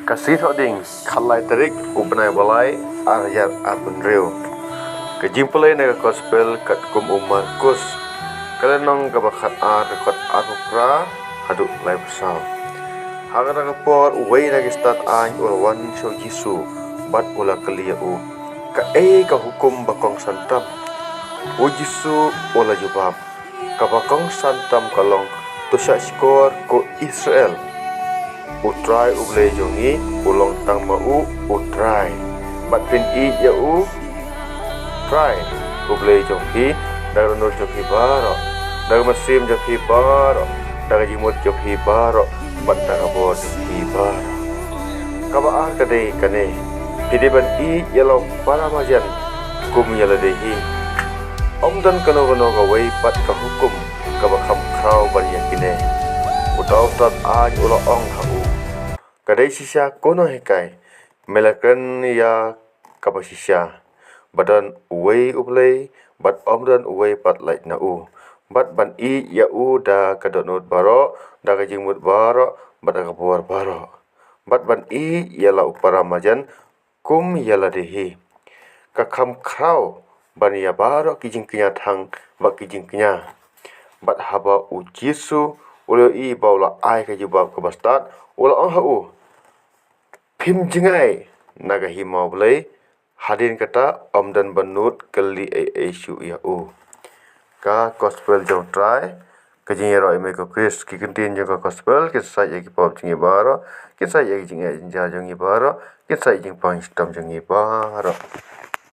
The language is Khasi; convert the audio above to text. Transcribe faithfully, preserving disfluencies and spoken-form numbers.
Ka Sngi Thohdieng, khatlai tarik u bnai ba lai, ar hajar arphew hynriew. Ka jingpule na ka Gospel katkum u Markus, ka lynnong kaba khatar, ka dkhot arphew phra haduh laiphew saw. Ha kata ka por uwei na ki stad aiñ u la wan sha u Jisu bad u la kylli ïa u, kaei ka hukum ba kongsan tam? U Jisu u la jubab, kaba kongsan tam ka long, to shahshkor ko Israel. U Trai U Blei jong ngi u long tang ma u, u Trai. Bad phin ïeit ïa u Trai U Blei jong phi da ka dohnud jong phi baroh, da ka mynsiem jong phi baroh, da ka jingmut jong phi baroh, bad da ka bor jong phi baroh. Kaba ar ka dei kane, phi dei ban ïeit ïa la u para marjan kum ïa lade hi. Ym don kano kano kawei pat ka hukum kaba kham khraw ban ïa kine. Uta u stad aiñ u la ong ha u, ka dei shisha ko nonghikai, me la kren ïa kaba shisha, ba don uwei U Blei bad ym don uwei pat lait na u, bad ban ïeit ïa u da ka dohnud baroh, da ka jingmut baroh, bad da ka bor baroh, bad ban ïeit ïa la u para marjan kum ïa lade hi. Ka kham khraw ban ïa baroh ki jingkñia thang bad ki jingkñia. Bad haba u Jisu u la ïohi ba u la ai ka jubab kaba stad, u la ong ha u, phim jngai na ka hima U Blei. Hadien kata ym don ba nud kylli ei ei shuh ïa u. Ka Gospel jong u Trai. Ka jingïaroh ïa me ko Khrist. Ki kyntien jong ka Gospel kin sait ïa ki pop jong ngi baroh, kin sait ïa ki jingeh jingja jong ngi baroh, kin sait ïa ki jingpang shitom jong ngi baroh.